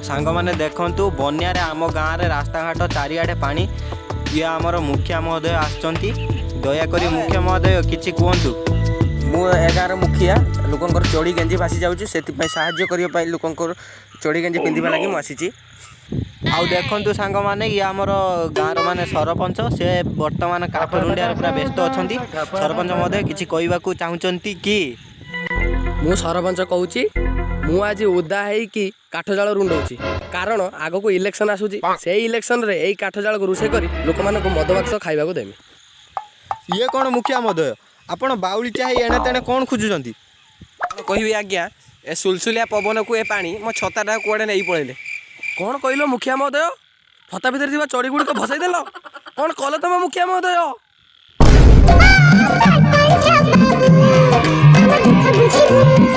ସାଙ୍ଗମାନେ ଦେଖନ୍ତୁ, ବନ୍ୟାରେ ଆମ ଗାଁରେ ରାସ୍ତାଘାଟ ଚାରିଆଡ଼େ ପାଣି। ଇଏ ଆମର ମୁଖିଆ ମହୋଦୟ ଆସିଛନ୍ତି। ଦୟାକରି ମୁଖ୍ୟ ମହୋଦୟ, କିଛି କୁହନ୍ତୁ। ମୁଁ ଏ ଗାଁର ମୁଖିଆ। ଲୋକଙ୍କର ଚଡ଼ି ଗେଞ୍ଜି ଭାସି ଯାଉଛି, ସେଥିପାଇଁ ସାହାଯ୍ୟ କରିବା ପାଇଁ, ଲୋକଙ୍କର ଚଡ଼ି ଗେଞ୍ଜି ପିନ୍ଧିବା ଲାଗି ମୁଁ ଆସିଛି। ଆଉ ଦେଖନ୍ତୁ ସାଙ୍ଗମାନେ, ଇଏ ଆମର ଗାଁର ମାନେ ସରପଞ୍ଚ। ସେ ବର୍ତ୍ତମାନ କାଠ ରୁଣ୍ଡିଆରେ ପୁରା ବ୍ୟସ୍ତ ଅଛନ୍ତି। ସରପଞ୍ଚ ମହୋଦୟ, କିଛି କହିବାକୁ ଚାହୁଁଛନ୍ତି କି? ମୁଁ ସରପଞ୍ଚ କହୁଛି। ମୁଁ ଆଜି ଓଦା ହେଇକି କାଠ ଜାଳ ରୁଣ୍ଡଉଛି, କାରଣ ଆଗକୁ ଇଲେକ୍ସନ ଆସୁଛି। ସେଇ ଇଲେକ୍ସନରେ ଏଇ କାଠ ଜାଳକୁ ରୋଷେଇ କରି ଲୋକମାନଙ୍କୁ ମଦ ବାକ୍ସ ଖାଇବାକୁ ଦେବି। ଇଏ କ'ଣ ମୁଖିଆ ମହୋଦୟ, ଆପଣ ବାଉଳିଚା ହେଇ ଏଣେ ତେଣେ କ'ଣ ଖୋଜୁଛନ୍ତି? କ'ଣ କହିବି ଆଜ୍ଞା, ଏ ସୁଲସୁଲିଆ ପବନକୁ ଏ ପାଣି ମୋ ଛତାଟା କୁଆଡ଼େ ନେଇ ପଳେଇଲେ। କ'ଣ କହିଲ ମୁଖିଆ ମହୋଦୟ? ଛତା ଭିତରେ ଥିବା ଚଡ଼ି ଗୁଡ଼ିକ ଭସାଇ ଦେଲ? କ'ଣ କଲ ତମେ ମୁଖିଆ ମହୋଦୟ? ବୁଝିବୁ।